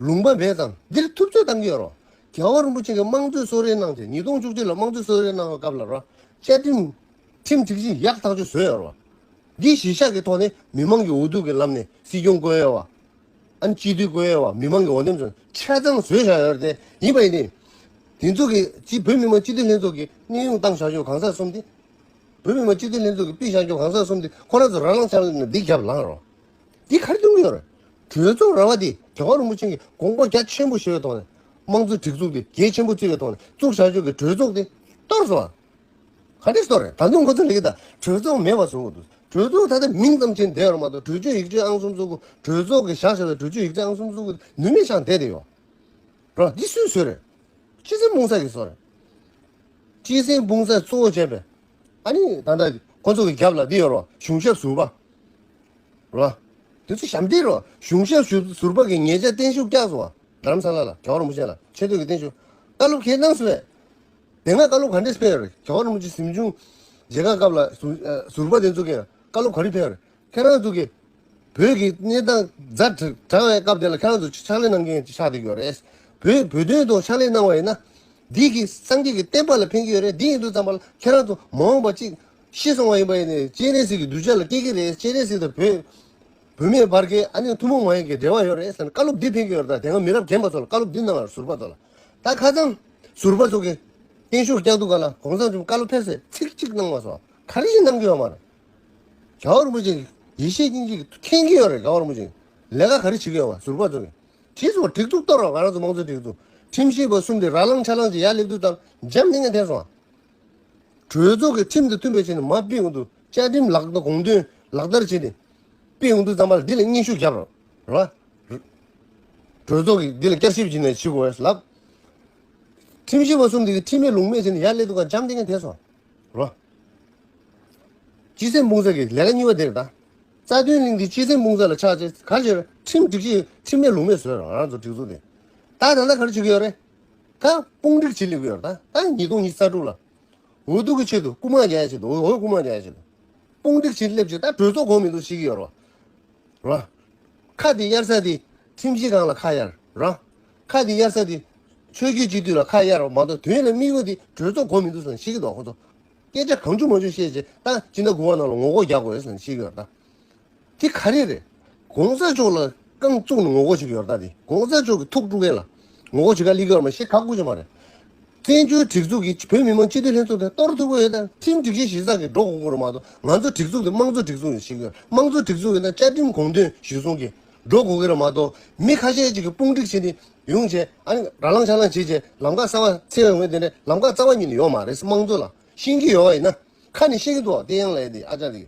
ལུང་པ་མེད་ཙང་འདིར་ཐུབ་ཚོད་བཏང་གི་ཡོད་རོ། རྒྱལ་བ་རིན་པོ་ཆེ་གིས་དམངས་གཙོའི་གསོལ་རས་གནང་སྟེ་ཉིས་སྟོང་བཅུ་གཅིག་ལ་དམངས་གཙོའི་གསོལ་རས་གནང་བའི་སྐབས་ལ་རོ། བཅའ་ཁྲིམས། ཁྲིམས་སྒྲིག་གཞི་ཡག་ཐག་ཆོད་བཟོས་ཡོད་རོ། འདི་གཞི་བཞག་གི་ཐོག་ནས་མི་མང་གི་འོས་བསྡུ་གི་ལམ་ནས་སྲིད་སྐྱོང་བསྐོ་ཡ་བ། ཨ་ནི་སྤྱི་འཐུས་བསྐོ་ཡ་བ་མི་མང་གི་འོས་འདེམས་ཚོ་ཆ་ཚང་བཟོས་བཞག་ཡོད་རེད་དེ་ཡིན་པ་ཡིན་ནའི། དེ་ཚོ་གི་སྤྱི་བོད་མི་མང་སྤྱི་འཐུས་ལྷན་ཚོགས་ཀྱི་གནས་དབྱུང་བཏང་བཞག་ཆོག་གང་ཟག་གསུམ་དེ། བོད་མི་མང་སྤྱི་འཐུས་ལྷན་ཚོགས་ཀྱི་ཕུད་བཞག་ཆོག་གང་ཟག་གསུམ་དེ་ཁོ་རང་ཚོ་རང་ལངས་ཕྱག་ལས་ནས་འདི་རྒྱབ་ལངས་རོགས། འདི་ག་རེ་གཏོང་གི་ཡོད་རེད། གྲོས་ཚོགས་ར་བ་འདི་རྒྱལ་བ་རིན་པོ་ཆེ་གིས་དགོངས་པ་རྒྱ་ཆེན་པོ་བཞེས་པའི་ཐོག་ནས་དམངས་གཙོ་སྒྲིག་འཛུགས་འདི་གལ་ཆེན་པོ་བརྩི་བའི་ཐོག་ནས་བཙུགས་བཞག་ཆོག་གི་གྲོས་ཚོགས་འདི་གཏོར་སོང་བ། ག་འདྲས་གཏོར་རེད། ད་དུང་ཁོ་ཚོ་ལས་ཀྱི་ད་གྲོས་ཚོགས་མེད་པ་བཟོ་དགོས་འདུག་གྲོས་ཚོགས་ད་ལྟ་མིང་ཙམ་ཕྱིན་བསྡད་ཡོད་རེད་མ་གཏོགས་གྲོས་ཆོད་ཡིག་ཆ་ཨང་གསུམ་བཙུགས་དགོས། གྲོས་ཚོགས་ཀྱི་བཞག་བཞག་པའི་གྲོས་ཆོད་ཡིག་ཆ་ཨང་གསུམ་བཙུགས་དགོས་ནུས་མེད་ཆགས་བསྡད་དེ་ཡོད། རོ། འདི་སུས་བཟོས་རེད། སྤྱི་སེམས་སྤུངས་ས་གིས་བཟོས་རེད། སྤྱི་སེམས་སྤུངས་ས་གཙོ་བོ་བྱས་པས། ཨ་ནི་ད་ལྟ་ཁོ་ཚོ་གི་རྒྱབ་ལ་འདི་ཡོད་རོ། གཞུང་ཞབས་ཟུར་པ། རོ། དེ་ཚོ་ཞབས་འདྲེན་རོ། གཞུང་ཞབས་ཟུར་པ་གི་ཉེ་ཆར་བརྟན་བཞུགས་བསྐྱངས་སོང་བ། རྡ་རམ་ས་ལ་ལ་རྒྱལ་བ་རིན་པོ་ཆེ་ལ་ཆེ་བསྟོད་ཀྱི་བརྟན་བཞུགས། བཀའ་སློབ་ཁྱེད་གནང་སོང་བས། དེ་སྔ་བཀའ་སློབ་ག་འདྲས་སྤེལ་ཡོད་རེད། རྒྱལ་བ་རིན་པོ་ཆེ་གཟིམ་ཆུང་མཇལ་ཁ་སྐབས་ལ་ཟུར་ཨ་ཟུར་པ་དེ་ཚོ་གིས་བཀའ་སློབ་ག་རེ་སྤེལ་ཡོད་རེད། ཁྱེད་རང་ཚོ་གིས་བོད་ཀྱི་གནས་སྟངས་ཛ་དྲག་དྲག་པའི་སྐབས་དེ་ལ་ཁྱེད་རང་ཚོ་ཕྱག་ལས་གནང་མཁན་ཆགས་བསྡད་ཡོད་རེད། བོད་བོད་དོན་ཐོག་ཕྱག་ལས་གནང་བ་ཡིན་ན། འདི་གིས་སངས་རྒྱས་ཀྱི་བསྟན་པ་ལ་ཕན་གྱི་ཡོད་རེད། འདི་ཡིན་དུས་ཙམ་པ་ལ་ཁྱེད་རང་ཚོ་མ་འོངས་པ་གཅིག་ཤི་སོང་བ་ཡིན་པ་ཡིན་ནའི་སྤྱན་རས་གཟིགས་ཀྱི་གདུལ་བྱ་ལ་སྐྱེ་གི་རེད། སྤྱན་རས་གཟིགས་དང་བོད་བོད་མིའི་བར་གྱི་ཨ་ནི་ཐུན་མོང་མ་ཡིན་གྱི་འབྲེལ་བ་ཡོད་རེད་ཟེར་ནས་བཀའ་སློབ་འདི་ཕེབས་ཀྱི་ཡོད་རེད། ད་དེ་སྔ་མི་རབས་རྒན་པ་ཚོ་ལ་བཀའ་སློབ་འདི་གནང་བར་ཟུར་པ་ཚོ་ལ། ད་ཁ་སང་ཟུར་པ་ཚོ་གིས་བརྟན་བཞུགས་བསྐྱངས་དུས་ག་ལ་གོང་ས་མཆོག་བཀའ་སློབ་ཕེབས་སེ་ཚིག་གཅིག་གནང་བ་སོགས་ག་རེ་ཞིག་གནང་གི་ཡོད་མ་རེད། རྒྱལ་བ་རིན་པོ་ཆེ་གིས་ཡེ་ཤེས་དབྱིངས་ཀྱིས་མཁྱེན་གྱི་ཡོད་རེད། རྒྱལ་བ་རིན་པོ་ཆེ་གིས་ལས་ཀ་ག་རེ་བྱེད་ཀྱི་ཡོད་པ་ཟུར་པ་ཚོ་གིས། བྱས་སོང་། སྒྲིག་འཛུགས་གཏོར་རོགས། ང་རང་ཚོ་དམངས་གཙོའི་སྒྲིག་འཛུགས། ཁྲིམས་ཞིབ་པ་གསུམ་དེ་ར་ལངས་ཆ་ལངས་ཅིག་ཡར་སླེབས་དུས་ཙམ་འཇམ་ཐིང་ངེ་ཐལ་སོང་། གྲོས་ཚོགས་ཀྱི་ཁྲིམས་དང་མཐུན་པའི་ཆ་ནས་མར་ཕུད་ཡོང་དུས་བཅའ་ཁྲིམས་ལག་བསྟར་དགོངས་དོན་ལག་བསྟར་བྱས་ཏེ་ཕུད་ཡོང་དུས་ཙམ་པ་ལ་འདི་ལ་སྙན་ཞུ་བརྒྱབ་རོགས། རོ། གྲོས་ཚོགས་ཀྱིས་འདི་ལ་བསྐྱར་ཞིབ་བྱས་ནས་བྱེད་དགོས་ལབ། ཁྲིམས་ཞིབ་པ་གསུམ་དེ་གིས་ཁྲིམས་མེད་ལུགས་མེད་བྱས་ནས་ཡར་སླེབས་དུས་ཀ་འཇམ་ཐིང་ངེ་ཐལ་སོང་། རོ། སྤྱི་སེམས་སྤུངས་ས་གི་ལས་ཀ་གཉིས་པ་དེ་རེད་ད། རྩ་དོན་གླིང་འདི་སྤྱི་སེམས་སྤུངས་ས་ལ་ཆགས་ཚེ་ག་རེ་བྱས་རེད། ཁྲིམས་སྒྲིག་གཞི་ཁྲིམས་མེད་ལུགས་མེད་བཟོས་རོགས། ང་རང་ཚོ་སྒྲིག་འཛུགས་དེ། ད་ད་ལྟ་ག་རེ་བྱེད་ཀྱི་ཡོད་རེད། ད་དཔུང་སྒྲིག་བྱེད་སླེབས་ཀྱི་ཡོད་རེད་ད། ད་ཉིས་སྟོང་ཉི་ཤུ་རྩ་དྲུག་ལ། འོས་བསྡུ་གི་ཆེད་དུ་རྐུ་མ་རྒྱག་ཡ་ཆེད་དུ་འོས་འོས་རྐུ་མ་རྒྱག་ཡ་ཆེད་དུ། དཔུང་སྒྲིག་བྱེད་སླེབས་ཆེད་ད་གྲོས་ཚོགས་གོ་མི་འདུག་ཤེས་ཀྱི་ཡོད་རེད་བ། ར། ཁ་དེ་གཡར་ས་དེ་ཁྲིམས་ཞིབ་ཁང་ལ་ཁ་གཡར་ར། ཁ་དེ་གཡར་ས་དེ་ཆོས་བརྒྱུད་སྤྱི་འཐུས་ལ་ཁ་གཡར་བ་མ་གཏོགས་དོན་ལ་དམིགས་ཡུལ་དེ་གྲོས་ཚོགས་གོ་མི་འདུག་ཟེར་ནས་བཤད་ཀྱི་འདུག་ཁོ་ཚོ། སྐད་ཆ་གང་བྱུང་མང་བྱུང་བཤད་བྱས་ད་སྤྱི་ཟླ་དགུ་པ་ནང་ལ་ངོ་རྒོལ་རྒྱག་དགོས་ཟེར་ནས་བཤད་ཀྱི་ཡོད་རེད་ད། དེ་ག་རེ་རེད། གོང་ས་མཆོག་ལ་རྐང་བཙུགས་ནས་ངོ་རྒོལ་བྱེད་ཀྱི་ཡོད་རེད་ད། དེ་གོང་ས་མཆོག་གི་ཐུགས་དཀྲུག་མཁན་ལ་ངོ་རྒོལ་བྱེད་ག་སླེབས་ཀྱི་ཡོད་རེད་མ་གཞི་ཁག་པོ་ཞིག་མ་རེད། བཙན་བྱོལ་སྒྲིག་འཛུགས་ཀྱིས་བོད་མི་མང་སྤྱི་འཐུས་ལྷན་ཚོགས་དེ་གཏོར་ཐུབ་ཀྱི་ཡོད་ན་ཁྲིམས་སྒྲིག་གཞི་གཞི་རྩ་གིས་འགྲོ་དགོས་ཀྱི་རེད་མ་གཏོགས། ང་ཚོ་སྒྲིག་འཛུགས་དེ་དམངས་གཙོ་སྒྲིག་འཛུགས་ཡིན་ཞིག་ཡོད། དམངས་གཙོ་སྒྲིག་འཛུགས་ཡིན་ན་བཅའ་ཁྲིམས་དགོངས་དོན་གཞིར་བཟུང་གིས་འགྲོ་དགོས་ཀྱི་རེད་མ་གཏོགས། མི་ཁ་ཤས་ཅིག་གིས་དཔུང་སྒྲིག་བྱས་ནས་ཡོང་བྱས་ཨ་ནི་ར་ལངས་ཆ་ལངས་བྱས་བྱས་ལམ་ཁ་གསར་པ་འཚོལ་བའི་ངོས་དེ་འདྲ་ལམ་ཁ་རྩ་བ་ཉིད་ནས་ཡོད་མ་རེད། དམངས་གཙོ་ལ་ཤེས་ཀྱི་ཡོད་པ་ཡིན་ན་ཁ་ནས་བཤད་ཀྱི་འདུག་བ། དེ་ཡང་ལས་དེ་ཨ་ཅག་དེ།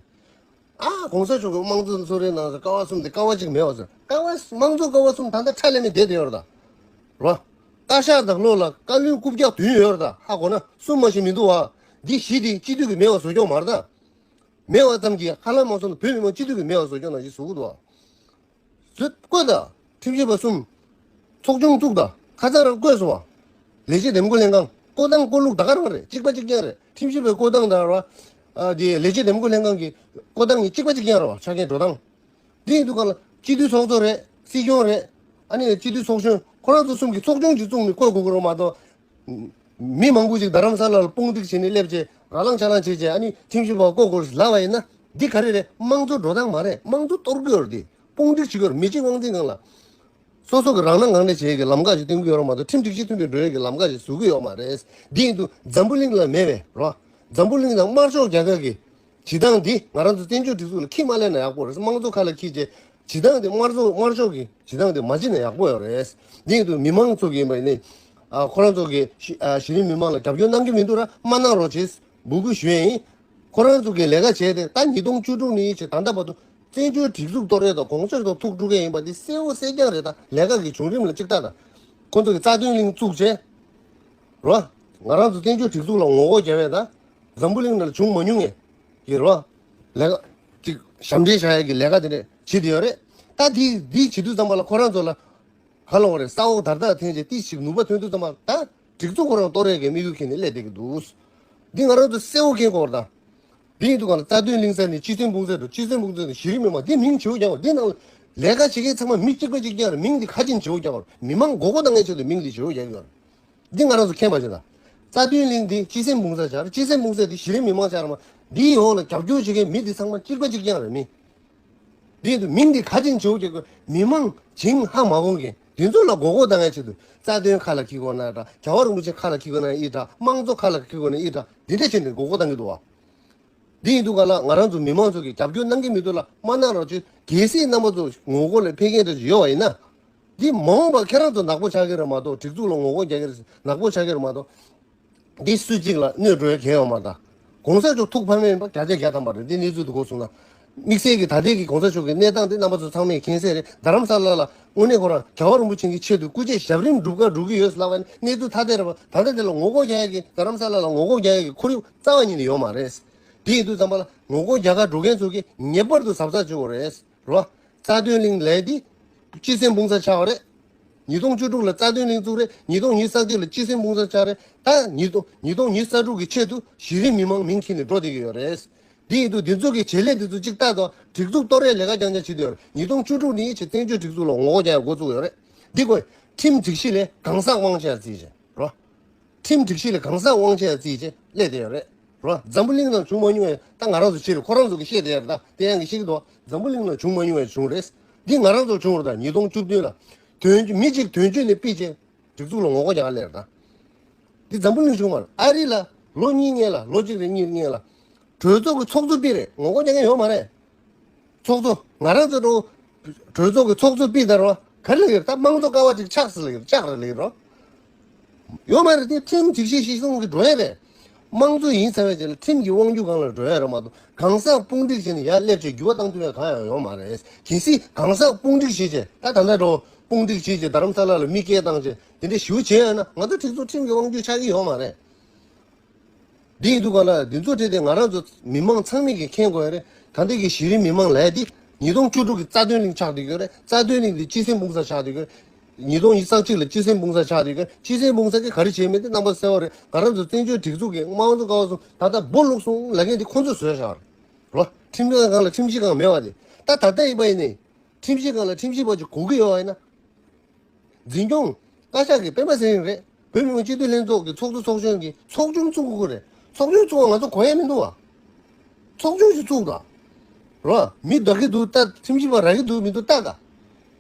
ཨ་གོང་ས་མཆོག་གིས་དམངས་གཙོ་གསོལ་རས་གནང་ཟེར། ཀ་བ་གསུམ་དེ་ཀ་བ་གཅིག་མེད་པ་ཟེར། ཀ་བ་དམངས་གཙོ་ཀ་བ་གསུམ་ད་ལྟ་ཁྲ་ལམ་མེ་བསྡད་དེ་ཡོད་རེད་ད། རོ། བཀའ་ཤག་དང་ལྷོ་ལ་བཀའ་བློན་རྐུབ་བཀྱག་བདུན་ཡོད་རེད་ད། ཧ་གོ་ན་གསུམ་མ་ཞིག་མི་འདུག་བ། འདི་བཞི་དེ་སྤྱི་འཐུས་ཀྱིས་མེད་པ་བཟོ་རྒྱུ་མ་རེད་ད། མེད་པ་ཙམ་གྱིས་ཧ་ལམ་མ་སོང་ན་བོད་མི་མང་སྤྱི་འཐུས་ཀྱིས་མེད་པ་བཟོ་རྒྱུ་ནང་བཞིན་བཟོ་གི་འདུག་བ། བཟོས་བཀོད་ད། ཁྲིམས་ཞིབ་པ་གསུམ། ཚོགས་ཆུང་བཙུགས་དང་ཁ་སང་རང་བསྐོས་སོང་བ། ལས་བྱེད་འདེམས་བསྐོ་ལྷན་ཁང་བསྐོ་སྟངས་བསྐོ་ལུགས་ད་ག་རང་རེད། གཅིག་པ་གཅིག་རྐྱང་རེད། ཁྲིམས་ཞིབ་པའི་བསྐོ་སྟངས་དང་ར། ཨ་དེ་ལས་བྱེད་འདེམས་བསྐོ་ལྷན་ཁང་གི་བསྐོ་སྟངས་གཉིས་གཅིག་པ་གཅིག་རྐྱང་རེད་བ། ཆ་རྐྱེན་འགྲོ་སྟངས། དེ་ཡིན་དུས་ག་ལ་སྤྱི་འཐུས་ཚོགས་གཙོ་རེད། སྲིད་སྐྱོང་རེད། ཨ་ནི་སྤྱི་འཐུས་ཚོགས་གཞོན་ཁོ་རང་ཚོ་གསུམ་གྱི་ཚོགས་ཆུང་གཅིག་བཙུགས་ནས་བསྐོ་དགོས་ཀྱི་རེད་མ་གཏོགས། མི་མང་པོ་ཞིག་རྡ་རམ་ས་ལ་ལ་དཔུང་སྒྲིག་བྱས་ནས་སླེབས་བྱས་ར་ལངས་ཆ་ལངས་བྱས་བྱས་ཨ་ནི་ཁྲིམས་ཞིབ་པ་བསྐོ་དགོས་ལབ་པ་ཡིན་ན་འདི་ག་རེ་རེད། དམངས་གཙོ་འགྲོ་སྟངས་མ་རེད། དམངས་གཙོ་གཏོར་གྱི་ཡོད་རེད། དེ་དཔུང་སྒྲིག་བྱེད་ཀྱི་ཡོད་རེད། མི་གཅིག་དབང་འཛིན་སྒང་ལ། སོ་སོ་གི་རང་སྣང་གང་འདྲ་བྱེད་ཀྱི་ལམ་ཁ་ཞིག་སྟོན་གྱི་ཡོད་རེད་མ་གཏོགས་ཁྲིམས་སྒྲིག་གཞི་མཐུན་པའི་འགྲོ་ཡས་ཀྱི་ལམ་ཁ་ཞིག་བཟོ་གི་ཡོད་མ་རེད། འདི་ཡིན་དུས་འཛམ་བུ་གླིང་ལ་མེད་པའི་རོ། འཛམ་བུ་གླིང་དང་དམར་ཤོག་རྒྱལ་ཁབ་ཀྱི་ བྱེད་སྟངས་འདི་ང་རང་ཚོ་བཙན་བྱོལ་སྒྲིག་འཛུགས་ལ་ཁྱི་མ་ལེན་ན་ཡག་པོ་རེད། དམངས་གཙོ་ཁ་ལ་ཁྱི་བྱས་བྱེད་སྟངས་འདི་དམར་གཙོ་དམར་ཤོག་གི་བྱེད་སྟངས་འདི་མ་བྱེད་ན་ཡག་པོ་ཡོད་རེད། འདི་ཡིན་དུས་མི་མང་ཚོ་གི་ཡིན་པ་ཡིན་ནའི་ཨ་ཁོ་རང་ཚོ་གི་གཞི་ཨ་གཞི་རིམ་མི་མང་ལ་རྒྱབ་སྐྱོར་གནང་གི་མི་འདུག་ར། མ་གནང་རོགས་བྱེད་འབོད་སྐུལ་ཞུ་ཡས་ཡིན། ཁོ་རང་ཚོ་གི་ལས་ཀ་བྱས་ཏེ་ད་ཉིས་སྟོང་བཅུ་དྲུག་ནས་བྱས་ད་ལྟ་བར་དུ་བཙན་བྱོལ་སྒྲིག་འཛུགས་གཏོར་ཡས་དང་གོང་ས་མཆོག་ཐུགས་དཀྲུག་མཁན་ཡིན་པ་འདི་གསལ་བོ་གསལ་རྐྱང་རེད། ད་ལས་ཀ་གི་བྱུང་རིམ་ལ་གཅིག་ལྟ་དང་། ཁོ་ཚོ་གི་རྩ་དོན་གླིང་བཙུགས་བྱས། རོ། ང་རང་ཚོ་བཙན་བྱོལ་སྒྲིག་འཛུགས་ལ་ངོ་རྒོལ་རྒྱག་ཡས་དང་། འཛམ་བུ་གླིང་ནང་ལ་བྱུང་མ་མྱོང་ངས། ཀྱི་རོ། ལས་ཀ་ཅིག་ཞབས་འདྲེན་བྱ་ཡས་ཀྱི་ལས་ཀ་དེ་འདྲས་བྱེད་བསྡད་ཡོད་རེད། ད་དེ་འདི་བྱེད་དུས་ཙམ་པ་ལ་ཁོ་རང་ཚོ་ལ་ག་ལ་བ་རེད། ས་འོག་དར་ཐག་འཐེན་བྱས་ཏི་ཞིག་ནུས་པ་ཐོན་དུས་ཙམ་པ་ད་སྒྲིག་འཛུགས་ཁོ་རང་གཏོར་ཡས་ཀྱི་དམིགས་ཡུལ་འཁྱེར་ནས་སླེབས་བསྡད་ཀྱི་འདུག་འདི་ང་རང་ཚོ་གསལ་བོ་མཁྱེན་དགོས་རེད་ད། འདི་ཡིན་དུས་གང་ལ་རྩ་དོན་གླིང་ཟེར་ནས་སྤྱི་མཐུན་དཔུང་ཚོགས་འགྲོ། སྤྱི་མཐུན་དཔུང་ཚོགས་ནས་གཞི་རིམ་མི་མང་འདི་མིང་བྱེའུ་རྒྱག་པ་འདི་ནང་ལས་ཀ་བྱེད་མཁན་ཚང་མ་མི་གཅིག་པ་གཅིག་རྐྱང་རེད། མིང་འདི་ཁ་ཅིག་བྱེའུ་རྒྱག་པ་རེད། མི་མང་མགོ་སྐོར་བཏང་མཁན་ཆེད་དུ་མིང་འདི་བྱེའུ་རྒྱག་གི་ཡོད་རེད། འདི་ང་རང་ཚོ་མཁྱེན་པ་བྱེད་ད། རྩ་དོན་གླིང་འདི་སྤྱི་མཐུན་དཔུང་ཚོགས་ཆགས་རེད། སྤྱི་མཐུན་དཔུང་ཚོགས་འདི་གཞི་རིམ་མི་མང་ཆགས་རེད་མ། འདིའི་འོག་ལ་རྒྱབ་སྐྱོར་བྱེད་མཁན་མི་འདི་ཚང་མ་གཅིག་པ་གཅིག་རྐྱང་རེད་མི། འདི་ཡིན་དུས་མིང་འདི་ཁ་ཅིག་བྱེའུ་རྒྱག་གི་མི་མང་བྱིངས་ཧ་མ་གོ་མཁན་འདི་ཚོ་ལ་མགོ་སྐོར་བཏང་མཁན་ཆེད་དུ་རྩ་དོན་ཁ་ལ་འཁྱེར་དགོས་ན་འདྲ། རྒྱལ་བ་རིན་པོ་ཆེ་ཁ་ལ་འཁྱེར་དགོས་ན་ཨི་འདྲ། དམངས་གཙོ་ཁ་ལ་འཁྱེར་དགོས་ན་ཨི་འདྲ། འདི་འདྲ་བྱས་ནས་མགོ་སྐོར་བཏང་གི་འདུག་བ། འདི་ཡིན་དུས་ག་ལ་ང་རང་ཚོ་མི་མང་ཚོ་གིས་རྒྱབ་སྐྱོར་གནང་གི་མི་འདུག་ལ་མ་གནང་རོགས་བྱེད། གལ་སྲིད་རྣམ་པ་ཚོ་ངོ་རྒོལ་ལ་ཕེབས་མཁན་འདྲ་ཅིག་ཡོད་པ་ཡིན་ན། འདི་མ་འོངས་པ་ཁྱེད་རང་ཚོ་ནག་པོ་ཆགས་ཀྱི་རེད་མ་གཏོགས། སྒྲིག་འཛུགས་ལ་ངོ་རྒོལ་རྒྱག་གི་རེད་ནག་པོ་ཆགས་ཀྱི་རེད་མ་གཏོགས། འདི་སུ་གཅིག་ལ་གནོད་འགྲོ་ཡ་གང་ཡོད་མ་རེད་ད། གོང་ས་མཆོག་ཐུགས་ཕམ་མེད་པ་བརྒྱ་ཆ་བརྒྱ་ཐམ་པ་རེད། འདི་གནས་ཚུལ་དུ་གོ་སོང་ན། དམིགས་བསལ་གྱི་ད་ལྟའི་གི་གོང་ས་མཆོག་གི་གནས་སྟངས་དེ་རྣམ་པ་ཚོ་ཚང་མས་མཁྱེན་གསལ་རེད། རྡ་རམ་ས་ལ་ལ་དངོས་གནས་ཁོ་རང་རྒྱལ་བ་རིན་པོ་ཆེ་གི་ཆེད་དུ་སྐུ་ཚེ་ཞབས་རིམ་སྒྲུབ་ག་འགྲོ་གི་ཡོད་ལབ་པ་ནི་གནས་ཚུལ་ཐ་དད་རེད་པ། ད་ལྟ་དེ་ལ་ངོ་རྒོལ་རྒྱག་ཡ་གི་རྡ་རམ་ས་ལ་ལ་ངོ་རྒོལ་རྒྱག་ཡ་གི་ཁོར་ཡུག་རྩ་བ་ཉིད་ནས་ཡོད་མ་རེད། དེ་ཡིན་དུས་ཙམ་པ་ལ་ངོ་རྒོལ་རྒྱག་ག་འགྲོ་མཁན་ཚོ་གིས་ངེས་པར་དུ་གཟབ་གཟབ་བྱེད་དགོས་རེད། རོ། རྩ་དོན་གླིང་ལས་འདི་སྤྱི་སེམས་སྤུངས་ས་ཆགས་པ་རེད། ཉིས་སྟོང་བཅུ་དྲུག་ལ་རྩ་དོན་གླིང་བཙུགས་རེད། ཉིས་སྟོང་ཉི་ཤུ་རྩ་གཅིག་ལ་སྤྱི་སེམས་སྤུངས་ས་ཆགས་རེད། ད་ཉིས་སྟོང་ཉིས་སྟོང་ཉི་ཤུ་རྩ་དྲུག་གི་ཆེད་དུ་གཞི་རིམ་མི་མང་མིང་འཁྱེར་ནས་འགྲོ་བསྡད་ཀྱི་ཡོད་རེད། འདི་ཡིན་དུས་འདི་ཚོ་གི་བྱེད་ལས་འདི་ཚོ་གཅིག་ལྟ་དང་སྒྲིག་འཛུགས་གཏོར་ཡའི་ལས་ཀ་རྐྱང་རྐྱང་བྱེད་དུ་ཡོད་རེད། ཉིས་སྟོང་བཅུ་དྲུག་ནས་ཆེ་བཙན་བྱོལ་སྒྲིག་འཛུགས་ལ་ངོ་རྒོལ་རྒྱག་ཡ་འགོ་བཙུགས་ཡོད་རེད། འདི་དགོས། ཁྲིམས་སྒྲིག་གཞི་ལས་གང་ཟག་དབང་ཆ་རྩིས་བྱས་རོ། ཁྲིམས་སྒྲིག་གཞི་ལས་གང་ཟག་དབང་ཆ་རྩིས་བྱས་སླེབས་བསྡད་ཡོད་རེད། རོ། འཛམ་བུ་གླིང་ནང་བྱུང་མ་མྱོང་བའི་ད་ང་རང་ཚོ་ཕྱིར་ཁོ་རང་ཚོ་གི་བཤད་བསྡད་ཡོད་རེད། ད་དེ་ཡང་གི་ཤེས་ཀྱི་འདུག་འཛམ་བུ་གླིང་ནང་བྱུང་མ་མྱོང་བའི་བྱུང་རེད། འདི་ང་རང་ཚོ་བྱུང་རེད། ད་ཉིས་སྟོང་བཅུ་བདུན་ལ་དོན་མི་གཅིག་དོན་གཅོད་ནས་ཕུད་བྱས་སྒྲིག་འཛུགས་ལ་ངོ་རྒོལ་རྒྱག་སླེབས་རེད། ད་འདི་འཛམ་བུ་གླིང་བྱུང་མ་རེད། ཨ་རི་ལ་ལོ་གཉིས་སྔོན་ལ་ལོ་གཅིག་རེད་གཉིས་སྔོན་ལ་གྲོས་ཚོགས་ཀྱི་ཚོགས་གཙོ་དཔེ་རེད། ངོ་རྒོལ་རྒྱག་མཁན་ཡོད་མ་རེད། ཚོགས་གཙོ་ང་རང་ཚོ་འགྲོ། གྲོས་ཚོགས་ཀྱི་ཚོགས་གཙོ་པི་ལྟར་བ་ག་རེ་ལབ་ཀྱི་རེད། ད་དམངས་གཙོ་ཀ་བ་ཅིག་ཆགས་ཟེར་ལབ་ཀྱི་རེད། ལྕགས་རེད་ལབ་ཀྱི་རེད། ཡོད་མ་རེད། དེ་ཁྲིམས་སྒྲིག་གཞི་གཞིར་བཟུང་གི་འགྲོ་ཡ་རེད། དམངས་གཙོ་ཡིན་ཚར་བའི་རྗེས་ལ་ཁྲིམས་ཀྱི་དབང་སྒྱུར་སྒང་ལ་འགྲོ་ཡ་རེད་མ་གཏོགས་གང་ཟག་དཔུང་སྒྲིག་བྱས་ནས་ཡར་སླེབས་བྱས་འགྱུར་བ་བཏང་ཐུབ་ཡ་གང་ཡང་ཡོད་མ་རེད། གལ་སྲིད་གང་ཟག་དཔུང་སྒྲིག་བྱས་བྱས་ད་ད་ལྟ་འགྲོ་དཔུང་སྒྲིག་བྱས་བྱས་རྡ་རམ་ས་ལ་ལ་མི་སྐད་བཏང་བྱས་དེ་འདྲ་ཞེ་པོ་བྱས་ཡོད་ན་ང་ཚོ་སྒྲིག་འཛུགས་ཁྲིམས་ཀྱི་དབང་སྒྱུར་ཆགས་ཀྱི་ཡོད་མ་རེད། འདི་ཡིན་དུས་ག་ལ་འདི་ཚོ་ཁྲིད་དེ་ང་རང་ཚོ་མི་མང་ཚང་མས་ཀྱིས་མཁྱེན་དགོས་ཡ་རེད། ད་ལྟའི་གི་གཞི་རིམ་མི་མང་ལས་འདི་ཉིས་སྟོང་བཅུ་དྲུག་གི་རྩ་དོན་གླིང་ཆགས་བསྡད་ཡོད་རེད། རྩ་དོན་གླིང་འདི་སྤྱི་སེམས་སྤུངས་ས་ཆགས་བསྡད་ཡོད་རེད། ཉིས་སྟོང་ཉི་ཤུ་རྩ་གཅིག་ལ་སྤྱི་སེམས་སྤུངས་ས་ཆགས་བསྡད་ཡོད་རེད། སྤྱི་སེམས་སྤུངས་ས་གི་ག་རེ་བྱས་མེད་དེ་རྣམ་པ་གསལ་བོ་རེད། ང་རང་ཚོ་བཙན་བྱོལ་སྒྲིག་འཛུགས་ཀྱི་དམངས་གཙོ་ཀ་བ་གསུམ་ད་ལྟ་སྦོ་ལུག་སོང་ལབ་མཁན་འདི་ཁོང་ཚོས་བཟོས་བཞག་རེད། རོ། ཁྲིམས་ཁང་སྒང་ལ་ཁྲིམས་ཞིབ་ཁང་མེད་པ་དེ་ད་ད་ལྟ་ཡིན་པ་ཡིན་ནའི་ཁྲིམས་ཞིབ་ཁང་ལ་ཁྲིམས་ཞིབ་པ་ཅིག་དགོས་ཀྱི་ཡོད་པ་ཡིན་ན། འཛིན་སྐྱོང་བཀའ་ཤག་གི་སྤེན་པ་ཚེ་རིང་རེད། བོད་མི་མང་སྤྱི་འཐུས་ལྷན་ཚོགས་ཀྱི་ཚོགས་གཙོ་ཚོགས་གཞོན་གྱི་ཚོགས་ཆུང་བཙུགས་དགོས་རེད། ཚོགས་ཆུང་བཙུགས་པ་ང་ཚོ་གོ་ཡ་མི་འདུག་བ། ཚོགས་ཆུང་ཞིག་བཙུགས་དང་། རོ། མི་རག་གི་འདུག་ལྟ། ཁྲིམས་ཞིབ་པ་རག་གི་འདུག་མི་འདུག་ལྟ་དང་།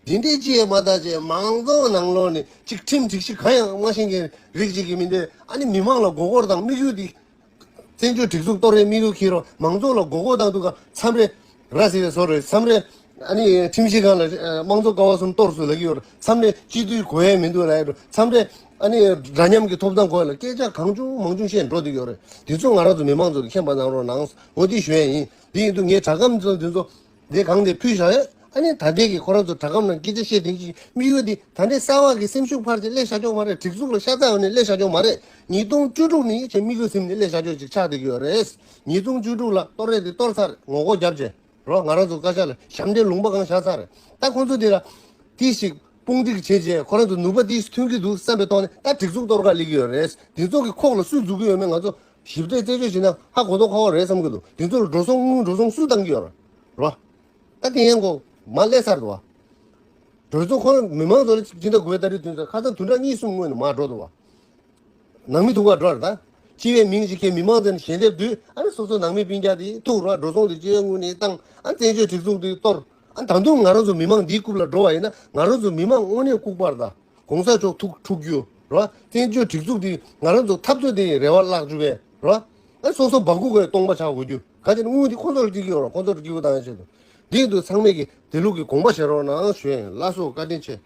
འདི་འདྲའི་ཅི་ཡང་མ་ལྟ་བྱས་མང་ཚོགས་ནང་ལོགས་ནས་ཅིག་ཁྲིམས་སྒྲིག་གཞི་གང་ཡང་མ་ཤེས་མཁན་རིགས་ཅིག་གིས་མི་འདོད། ཨ་ནི་མི་མང་ལ་མགོ་སྐོར་དང་དམིགས་ཡུལ་འདི། བཙན་བྱོལ་སྒྲིག་འཛུགས་གཏོར་བའི་དམིགས་ཡུལ་འཁྱེར་རོ། མང་ཚོགས་ལ་མགོ་སྐོར་བཏང་དུས་ཀ་མཚམས་རེ་ར་ཟེར་བའི་བཟོ་རེད། མཚམས་རེ་ཨ་ནི་ཁྲིམས་ཞིབ་ཁང་ལ་དམངས་གཙོ་ཀ་བ་གསུམ་གཏོར་སོང་ལབ་ཀྱི་ཡོད་རེད། མཚམས་རེ་སྤྱི་འཐུས་གོ་ཡ་མི་འདུག་ལབ་ཡ་རེད། མཚམས་རེ་ཨ་ནི་འདྲ་མཉམ་གྱི་ཐོབ་ཐང་དགོས་ལ་སྐད་ཆ་གང་བྱུང་མང་བྱུང་བཤད་འགྲོ་བསྡད་ཡོད་རེད། དེ་ཚོ་ང་རང་ཚོ་མི་མང་ཚོ་གི་མཁྱེན་པ་གནང་རོགས་གནང་། འོ་དེ་ཞུ་ཡ་ཡིན། དེ་ཡིན་དུས་ངས་དྲ་སྒམ་ཚོ་དེ་ཚོ་དེ་གང་དེ་ཕུལ་བཞག་ཡོད། ཨ་ནི་ད་ལྟའི་གི་ཁོ་རང་ཚོ་དྲ་སྒམ་ནང་སྐད་ཆ་བཤད་དེ་གི་དམིགས་ཡུལ་དེ་ད་ལྟའི་གསར་བ་གི་སེམས་ཤུགས་འཕར་ཏེ་སླེབས་བཞག་ཆོག་མ་རེད། སྒྲིག་འཛུགས་ལ་ཤ་ཚ་ཡོང་ནས་སླེབས་བཞག་ཆོག་མ་རེད། ཉིས་སྟོང་བཅུ་དྲུག་ནས་ཆེ་དམིགས་ཡུལ་ཟིན་ནས་སླེབས་བཞག་ཆོག་ཅིག་ཆགས་བསྡད་ཀྱི་ཡོད་རེད། ཉིས་སྟོང་བཅུ་དྲུག་ལ་གཏོར་རེས་དེ་གཏོར་ཚར། ངོ་རྒོལ་བརྒྱབ་བྱས་རོ། ང་རང་ཚོ་བཀའ་ཤག་ལ་ཞབས་འདྲེན་ལུང་པ་གང་བཞག་ཚར་རེད། ད་ཁོང་ཚོ་དེ་ལ་དེ་ཞིག་དཔུང་སྒྲིག་བྱས་རྗེས་ཁོ་རང་ཚོ་ནུས་པ་དེ་ཐོན་གྱི་འདུག་བསམ་པའི་ཐོག་ནས་ད་སྒྲིག་འཛུགས་གཏོར་ག་སླེབས་ཀྱི་ཡོད་རེད། དེ་ཚོ་གི་ཁོག་ལ་སུ་འཛུལ་གྱི་ཡོད་མེད་ང་ཚོ་ཞིབ་ཕྲ་རྩད་གཅོད་བྱས་ན་ཧ་གོ་ཐོག་ཁ་བ་རེད་བསམ་གྱི་འདུག་དེ་ཚོ་ལ་འགྲོ་སོང་དངུལ་འགྲོ་སོང་སུས་བཏང་གི་ཡོད་རེད། རོ། ད་དེ་ཡན་གོ་མ་སླེབས་ཚར་འདུག་བ། གྲོས་ཚོགས་ཁོ་ན་མི་མང་ཚོ་ལ་ཅིག་ཅི་འདྲ་དགོས་ད་རེས་དུས་ཚོད་ཁ་སང་བདུན་ཕྲག་གཉིས་གསུམ་སྔོན་ནས་མར་འགྲོ་འདུག་བ། ནང་མི་ཐུག་པར་འགྲོ་རེད་ད། སྤྱི་བའི་མིང་ཞིག་གི་མི་མང་ཚོ་ནས་ཞལ་འདེབས་བསྡུས། ཨ་ནི་སོ་སོ་ནང་མི་སྤུན་ཀྱག་དེ་ཐུག་རོགས། འགྲོ་སོང་དེ་སྤྱི་བའི་དངུལ་ནས་བཏང་། ཨ་བཙན་བྱོལ་སྒྲིག་འཛུགས་དེ་གཏོར། ཨ་ད་དུང་ང་རང་ཚོ་མི་མང་འདིའི་རྐུབ་ལ་འགྲོ་བ་ཡིན་ན་ང་རང་ཚོ་མི་མང་དངོས་གནས་ལྐུགས་པ་རེད་ད། གོང་ས་མཆོག་ཐུགས་འཁྲུག་རྒྱུ་རོ། བཙན་བྱོལ་སྒྲིག་འཛུགས་དེ་ང་རང་ཚོ་འཐབ་རྩོད་དེ་རེ་བ་བརླག་བཅུག་པས་རོ། ཨ་སོ་སོ་སྦ་ཁུག་གི་སྟོང་པ་ཆགས་དགོས་རྒྱུ། ག་ཅི་ན་དངུལ་འདི་ཁོ་ཚོ་ལ་སྤྲད་ཀྱི་ཡོད་རེད། ཁོ་ཚོ་ལ་སྤྲད་ཀྱི་ཡོད་དང་ཆེད་དུ། འདི་འདུག་ཚང་མས་ཀྱི་དེ་ལུགས་ཀྱི་དགོངས་པ་བཞེས་རོགས་གནང་ཞུ་ཡིན། ལགས་སོ། བཀའ་དྲིན་ཆེ།